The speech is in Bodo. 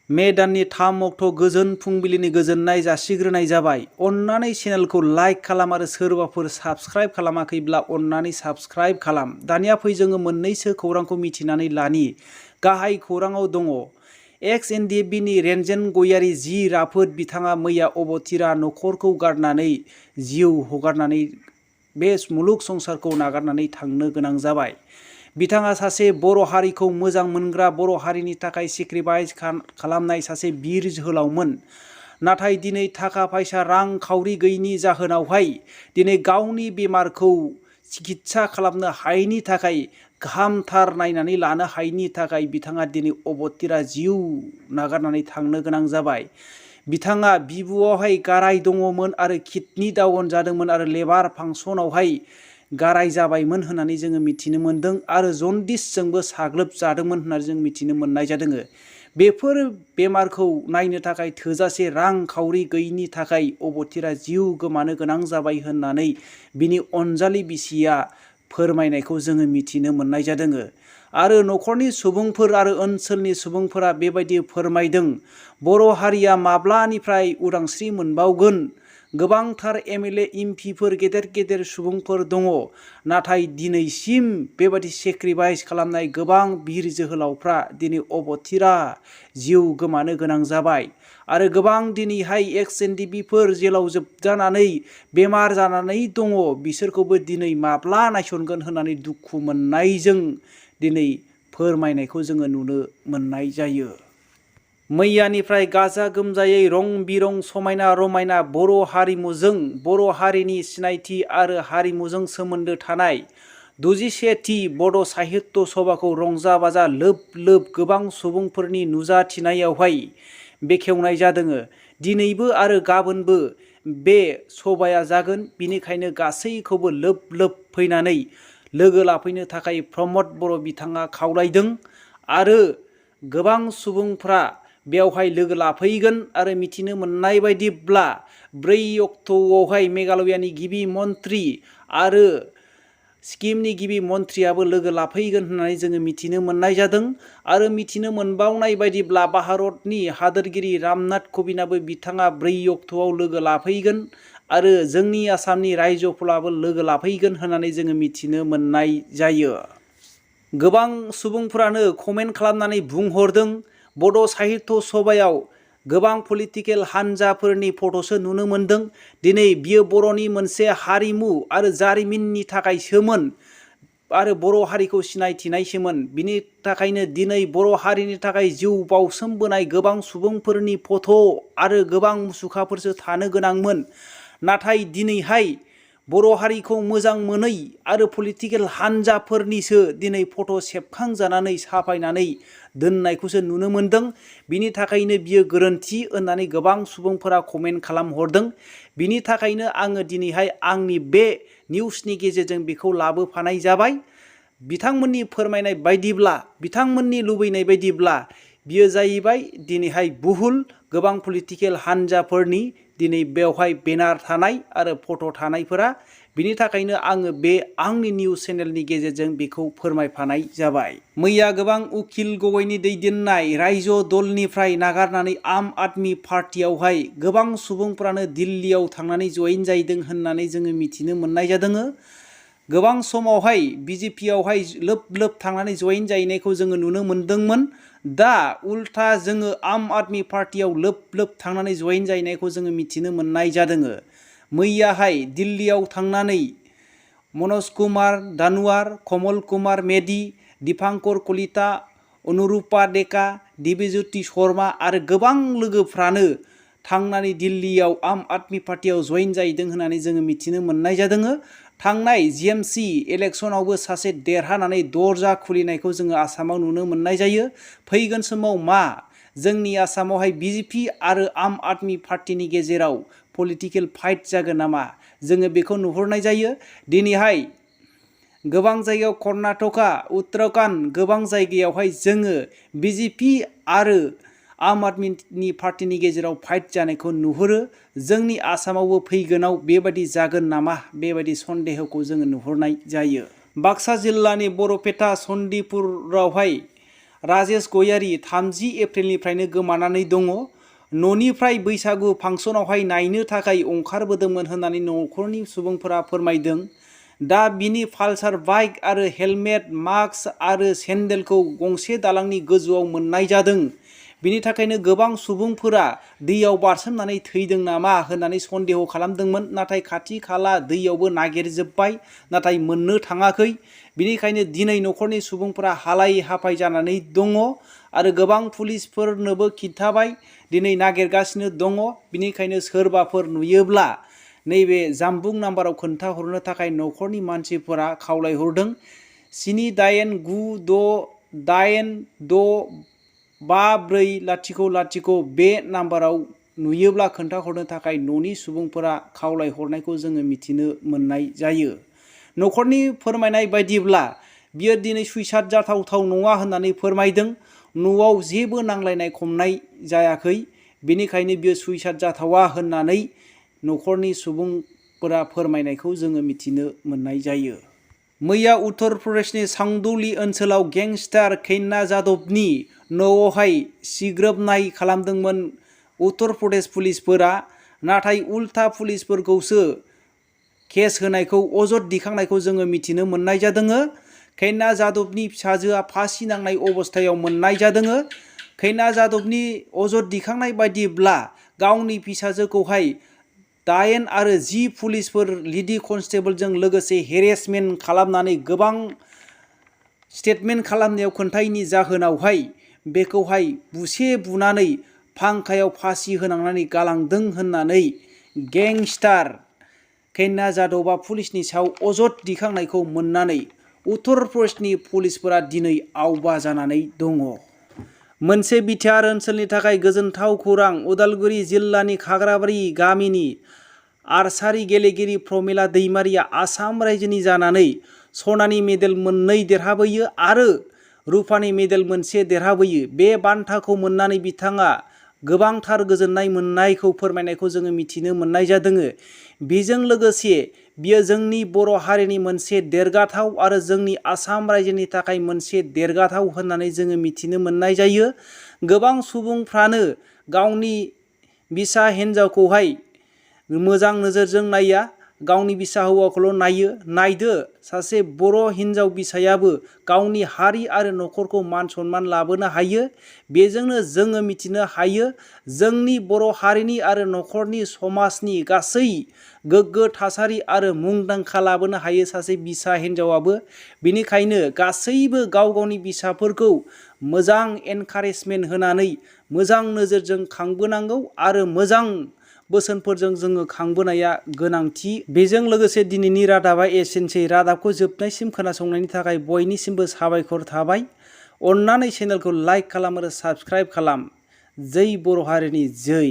मे दाननि 3 अक्ट' गोजोन फुंबिलिनि गोजोननाय जासिग्रोनाय जाबाय। अन्नानै चेनेलखौ लाइक खालाम आरो सोरबाफोर साबस्क्राइब खालामाखैब्ला अन्नानै साबस्क्राइब खालाम। दानिया फै जोङो मोननैसो खौरांखौ मिथिनानै लानि। गाहाय खौराङाव दङ XNDFनि रेन्जेन गयारि जि राफोद बिथाङा मैया अबथिरा नखरखौ गारनानै जिउ हगारनानै बे मुलुग संसारखौ नागारनानै थांनो गोनां जाबाय। बिथाङा सासे बर' हारिखौ मोजां मोनग्रा बर' हारिनि थाखाय सेक्रिफाइस खालामनाय सासे बिर जोहोलावमोन। नाथाय दिनै थाखा फैसा रां खावरि गैयिनि जाहोनावहाय दिनै गावनि बेमारखौ चिकित्सा खालामनो हायैनि थाखाय गाहामथार नायनानै लानो हायैनि थाखाय बिथाङा दिनै अबथिरा जिउ नागारनानै थांनो गोनां जाबाय। बिथाङा बिबुआवहाय गाराय दङमोन आरो किडनि डाउन जादोंमोन आरो लेबार फांसनावहाय गाराय जाबायमोन होननानै जोङो मिथिनो मोन्दों आरो जन्दिसजोंबो साग्लोबजादोंमोन होननानै जों मिथिनो मोननाय जादों। बेफोर बेमारखौ नायनो थाखाय थोजासे रां खावरि गैयिनि थाखाय अबथिरा जिउ गोमानो गोनां जाबाय होननानै बिनि अनजालि बिसिया फोरमायनायखौ जोङो मिथिनो मोननाय जादों। आरो नखरनि सुबुंफोर आरो ओनसोलनि सुबुंफोरा बेबायदि फोरमायदों, बर' हारिया माब्लानिफ्राय उदांस्रि मोनबावगोन? गोबांथार MLA MPफोर गेदेर गेदेर सुबुंफोर दङ, नाथाय दिनैसिम बेबायदि सेक्रिफाइस खालामनाय गोबां बिर जोहोलावफ्रा दिनै अबथिरा जिउ गोमानो गोनां जाबाय। आरो गोबां दिनैहाय XNDFफोर जेलाव जोबजानानै बेमार जानानै दङ, बिसोरखौबो दिनै माब्ला नायसनगोन होननानै दुखु मोननायजों दिनै फोरमायनायखौ जोङो नुनो मोननाय जायो। मैयानिफ्राय गाजा गोमजायै रं बिरं समायना रमायना बर' हारिमुजों बर' हारिनि सिनायथि आरो हारिमुजों सोमोन्दो थानाय 61थि बड' साहित्य सभाखौ रंजा बाजा लोब लोब गोबां सुबुंफोरनि नुजाथिनायावहाय बेखेवनाय जादों। दिनैबो आरो गाबोनबो बे सभाया जागोन, बिनिखायनो गासैखौबो लोब लोब फैनानै लोगो लाफैनो थाखाय प्रमद बर' बिथाङा खावलायदों आरो गोबां सुबुंफ्रा बेवहाय लोगो लाफैगोन। आरो मिथिनो मोननाय बायदिब्ला 4 अक्ट'आवहाय मेघालयानि गिबि मन्त्रि आरो सिक्किमनि गिबि मन्त्रियाबो लोगो लाफैगोन होननानै जोङो मिथिनो मोननाय जादों। आरो मिथिनो मोनबावनाय बायदिब्ला भारतनि हादोरगिरि रामनाथ कविन्दआबो बिथाङा 4 अक्ट'आव लोगो लाफैगोन आरो जोंनि आसामनि रायजोफोराबो लोगो लाफैगोन होननानै जोङो मिथिनो मोननाय जायो। गोबां सुबुंफोरानो कमेन्ट खालामनानै बुंहरदों, बड' साहित्य सभायाव गोबां पलिटिकेल हान्जाफोरनि फट'सो नुनो मोन्दों। दिनै बियो बर'नि मोनसे हारिमु आरो जारिमिननि थाखायसोमोन आरो बर' हारिखौ सिनायथिनायसोमोन। बिनि थाखायनो दिनै बर' हारिनि थाखाय जिउ बाउसोमबोनाय गोबां सुबुंफोरनि फट' आरो गोबां मुसुखाफोरसो थानो गोनांमोन। नाथाय दिनैहाय बर' हारिखौ मोजां मोनै आरो पलिटिकेल हान्जाफोरनिसो दिनै फट' सेबखांजानानै साफायनानै दोननायखौसो नुनो मोन्दों। बिनि थाखायनो बियो गोरोन्थि होननानै गोबां सुबुंफोरा कमेन्ट खालामहरदों। बिनि थाखायनो आङो दिनैहाय आंनि बे निउसनि गेजेरजों बेखौ लाबोफानाय जाबाय। बिथांमोननि फोरमायनाय बायदिब्ला, बिथांमोननि लुबैनाय बायदिब्ला बियो जाहैबाय दिनैहाय भुल गोबां पलिटिकेल हान्जाफोरनि दिनै बेवहाय बेनार थानाय आरो फट' थानायफोरा। बिनि थाखायनो आङो बे आंनि निउस चेनेलनि गेजेरजों बेखौ फोरमायफानाय जाबाय। मैया गोबां उकिल गगैनि दैदेननाय रायजो दलनिफ्राय नागारनानै आम आदमि पार्टियावहाय गोबां सुबुंफ्रानो दिल्लीयाव थांनानै जयेन जाहैदों होननानै जोङो मिथिनो मोननाय जादों। गोबां समावहाय BJPयावहाय लोब लोब थांनानै जयेन जाहैनायखौ जोङो नुनो मोन्दोंमोन। दा उल्था जोङो आम आदमि पार्टियाव लोब लोब थांनानै जयेन जाहैनायखौ जोङो मिथिनो मोननाय जादों। मैयाहाय दिल्लीयाव थांनानै मनज कुमार धानवार, कमल कुमार मेधि, दीपांकर कलिता, अनुरुपा डेका, दिव्यज्योति शर्मा आरो गोबां लोगोफ्रानो थांनानै दिल्लीयाव आम आदमि पार्टियाव जयेन जाहैदों होननानै जोङो मिथिनो मोननाय जादों। थांनाय GMC इलेक्सनावबो सासे देरहानानै दरजा खुलिनायखौ जोङो आसामाव नुनो मोननाय जायो। फैगोन समाव मा जोंनि आसामावहाय BJP आरो आम आदमि पार्टिनि गेजेराव पलिटिकेल फाइट जागोन नामा, जोङो बेखौ नुहुरनाय जायो। दिनैहाय गोबां जायगायाव कर्नाटका, उत्तराखन्ड गोबां जायगायावहाय जोङो BJP आरो आम आदमि पार्टिनि गेजेराव फाइट जानायखौ नुहुरो। जोंनि आसामावबो फैगोनाव बेबायदि जागोन नामा, बेबायदि सन्देहखौ जोङो नुहुरनाय जायो। बाक्सा जिल्लानि बरपेटा सन्दिपुरावहाय राजेश गयारि 30 एप्रिलनिफ्रायनो गोमानानै दङ। न'निफ्राय बैसागु फांसनावहाय नायनो थाखाय ओंखारबोदोंमोन होननानै न'खरनि सुबुंफोरा फोरमायदों। दा बिनि पालसार बाइक आरो हेलमेट, मास्क आरो सेन्देलखौ गंसे दालांनि गोजौआव मोननाय जादों। बिनि थाखायनो गोबां सुबुंफोरा दैयाव बारसोमनानै थैदों नामा होननानै सन्देह खालामदोंमोन। नाथाय खाथि खाला दैयावबो नागिरजोब्बाय, नाथाय मोननो थाङाखै। बिनिखायनो दिनै न'खरनि सुबुंफोरा हालाय हाफाय जानानै दङ आरो गोबां पुलिसफोरनोबो खिन्थाबाय, दिनै नागिरगासिनो दङ। बिनिखायनो सोरबाफोर नुयोब्ला नैबे जामबुं नाम्बाराव खोन्थाहरनो थाखाय न'खरनि मानसिफोरा खावलायहरदों। 78965400 बे नाम्बाराव नुयोब्ला खोन्थाहरनो थाखाय न'नि सुबुंफोरा खावलायहरनायखौ जोङो मिथिनो मोननाय जायो। न'खरनि फोरमायनाय बायदिब्ला बियो दिनै सुइसाइड जाथावथाव नङा होननानै फोरमायदों। न'आव जेबो नांलायनाय खमनाय जायाखै, बेनिखायनो बियो सुइसाइड जाथावा होननानै न'खरनि सुबुंफोरा फोरमायनायखौ जोङो मिथिनो मोननाय जायो। मैया उत्तर प्रदेशनि सांदौली ओनसोलाव गेंस्टार कwnwsongलांनि न'आवहाय सिग्रोबनाय खालामदोंमोन उत्तर प्रदेश पुलिसफोरा। नाथाय उल्था पुलिसफोरखौसो केस होनायखौ, अजद दिखांनायखौ जोङो मिथिनो मोननाय जादों। कwnwsongलांनि फिसाजोआ फासि नांनाय अबस्थायाव मोननाय जादों। कwnwsongलांनि अजद दिखांनाय बायदिब्ला गावनि फिसाजोखौहाय 8 आरो 10 पुलिसफोर लेडि कनस्टेबलजों लोगोसे हेरेसमेन्ट खालामनानै गोबां स्टेटमेन्ट खालामनायाव खोन्थायैनि जाहोनावहाय बेखौहाय बुनानै फांखायाव फासि होनांनानै गालांदों होननानै गेंस्टार कwnwsongलांआ पुलिसनि सायाव अजद दिखांनायखौ मोननानै उत्तर प्रदेशनि पुलिसफोरा दिनै आवबा जानानै दङ। मोनसे बिटिआर ओनसोलनि थाखाय गोजोनथाव खौरां। उदालगुरि जिल्लानि खाग्राबारि गामिनि आर्चारि गेलेगिरि प्रमिला दैमारिया आसाम रायजोनि जानानै सनानि मेडेल 2 देरहाबोयो आरो रुपानि मेडेल 1 देरहाबोयो। बे बान्थाखौ मोननानै बिथाङा गोबांथार गोजोननाय मोननायखौ फोरमायनायखौ जोङो मिथिनो मोननाय जादों। बेजों लोगोसे बियो जोंनि बर' हारिनि मोनसे देरगाथाव आरो जोंनि आसाम रायजोनि थाखाय मोनसे देरगाथाव होननानै जोङो मिथिनो मोननाय जायो। गोबां सुबुंफ्रानो गावनि बिसा हिन्जावखौहाय मोजां नोजोरजों नाया, गावनि बिसा हौवाखौल' नायो। नायदो, सासे बर' हिन्जाव बिसायाबो गावनि हारि आरो न'खरखौ मान सन्मान लाबोनो हायो। बेजोंनो जोङो मिथिनो हायो जोंनि बर' हारिनि आरो न'खरनि समाजनि गासै गोग्गो थासारि आरो मुंदांखा लाबोनो हायो सासे बिसा हिन्जावाबो। बेनिखायनो गासैबो गाव गावनि बिसाफोरखौ मोजां एनकारेजमेन्ट होनानै मोजां नोजोरजों खांबोनांगौ आरो मोजां बोसोनफोरजों जोङो खांबोनाया गोनांथि। बेजों लोगोसे दिनैनि रादाबा एसेनोसै। रादाबखौ जोबनायसिम खोनासंनायनि थाखाय बयनिसिमबो साबायखर थाबाय। अन्नानै चेनेलखौ लाइक खालाम आरो साबस्क्राइब खालाम। जै बर' हारिनि जै।